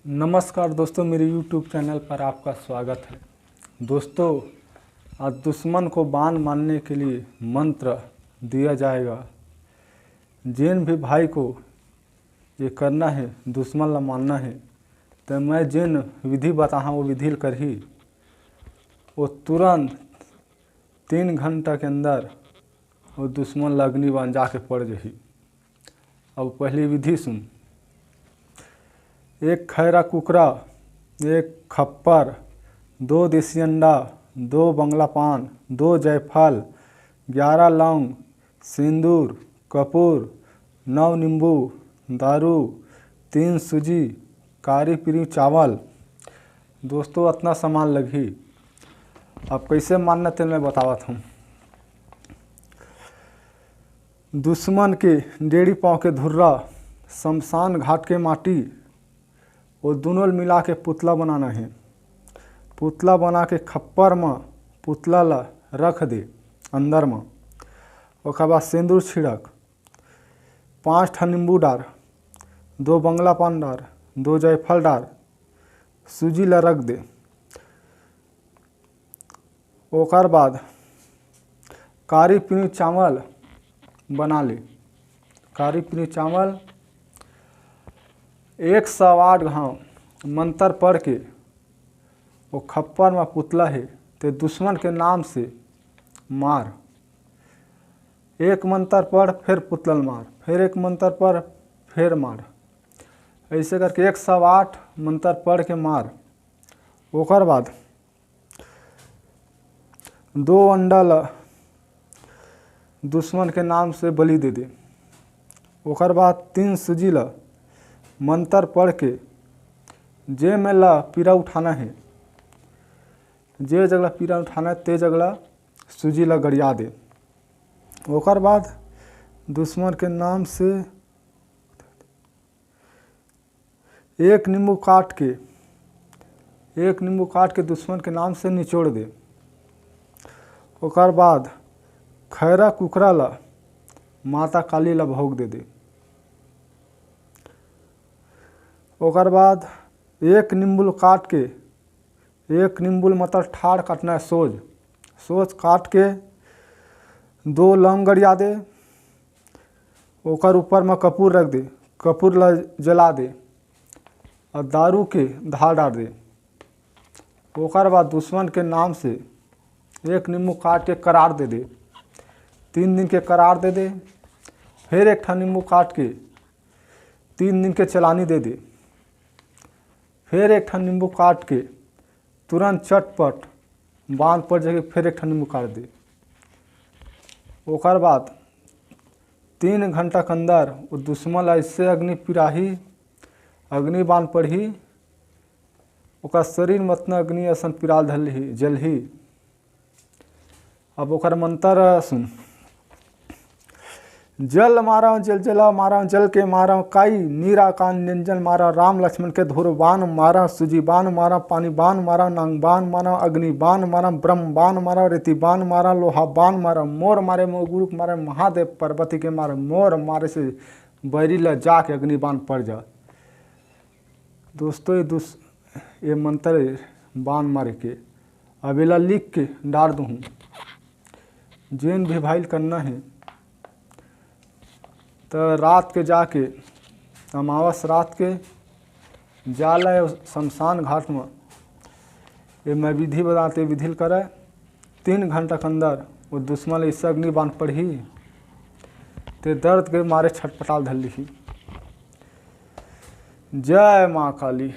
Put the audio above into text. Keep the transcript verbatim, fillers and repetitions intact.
नमस्कार दोस्तों, मेरे YouTube चैनल पर आपका स्वागत है। दोस्तों, आज दुश्मन को बाण मारने के लिए मंत्र दिया जाएगा। जेन भी भाई को ये करना है, दुश्मन ला मारना है, तो मैं जेन विधि बताहा वो विधि ल करही, वो तुरंत तीन घंटा के अंदर वो दुश्मन ला अग्नि बाण जाके पड़ जाही। अब पहली विधि सुन। एक खैरा कुकरा, एक खप्पर, दो देसी अंडा, दो बंगला पान, दो जायफल, ग्यारह लौंग, सिंदूर, कपूर, नौ नींबू, दारू, तीन सूजी, कारी पीरी चावल। दोस्तों, अतना सामान लगही। अब कैसे मारना, तेन मैं बतावत हूँ। दुश्मन के डेढ़ी पाँव के धुर्रा, शमशान घाट के माटी, वो दुनों ल मिला के पुतला बनाना है। पुतला बना के खप्पर म पुतला ला रख दे अंदर म। ओकर बाद सिंदूर छिड़क, पाँच ठन नींबू डार, दो बंगला पान डार, दो जायफल डार, सूजी ला रख दे। ओकर बाद कारी पीरी चावल बना ले। कारी पीरी चावल एक सौ आठ घाव मंत्र पढ़ के वो खप्पर म पुतला हे, ते दुश्मन के नाम से मार। एक मंत्र पढ़, फिर पुतला ल मार, फिर एक मंत्र पढ़, फिर मार। ऐसे करके एक सौ आठ मंत्र पढ़ के मार। ओकर बाद दो अंडा ला दुश्मन के नाम से बलि दे दे। ओकर बाद तीन सूजी ला मंत्र पढ़ के जे में ला पीरा उठाना है, जे जगला पीरा उठाना है, ते जगला सूजी ला गड़िया दे। ओकर बाद दुश्मन के नाम से एक नींबू काट के, एक नींबू काट के दुश्मन के नाम से निचोड़ दे। ओकर बाद खैरा कुकरा ला माता काली ला भोग दे दे। ओकर बाद एक नींबू ल काट के, एक नींबू ल मतलब ठाड़ काटना है, सोज, सोज काट के दो लौंग गड़िया दे। ओकर ऊपर म कपूर रख दे, कपूर ला जला दे और दारू के धार डार दे। ओकर बाद दुश्मन के नाम से एक नींबू काट के करार दे दे, तीन दिन के करार दे दे। फिर एक ठा नींबू काट के तीन दिन के चलानी दे दे। फिर एक ठा नींबू काट के तुरंत चटपट बाण पड़ जाके फिर एक ठा नींबू काट दे। ओकर बाद तीन घंटा के अंदर वो दुश्मन ला ऐसे अग्नि पिराही, अग्नि बाण पड़ही, ओकर शरीर म अतना अग्नि असन पिराल धरही, जलही। अब ओकर मंत्र सुन। जल मारव, जल जला मारव, जल के मारव काई, नीरा कान निरंजन मारव, राम लक्ष्मण के धुर बाण मारव, सूजी बाण मारव, पानी बाण मारव, नांग बाण मारव, अग्नि बाण मारव, ब्रह्म बाण मारव, रेती बाण मारव, लोहा बाण मारव, मोर मारे, मोर गुरु के मारे, महादेव पार्वती के मारे, मोर मारे से बैरी ला जाके अग्नि बाण पड़ जा। दोस्तों, ये दुस-, ये मंत्र बाण मारे के, अब एला लिख के डार दूहूँ। जेन भी भाई ल करना है, त रात के जाके, अमावस रात के जाला शमशान घाट म, ये मैं विधि बताते, विधि ल करे। तीन घंटा के अंदर वो दुश्मन ल ऐसे अग्नि बाण पड़ही, ते दर्द के मारे छटपटाल धर लिही। जय माँ काली।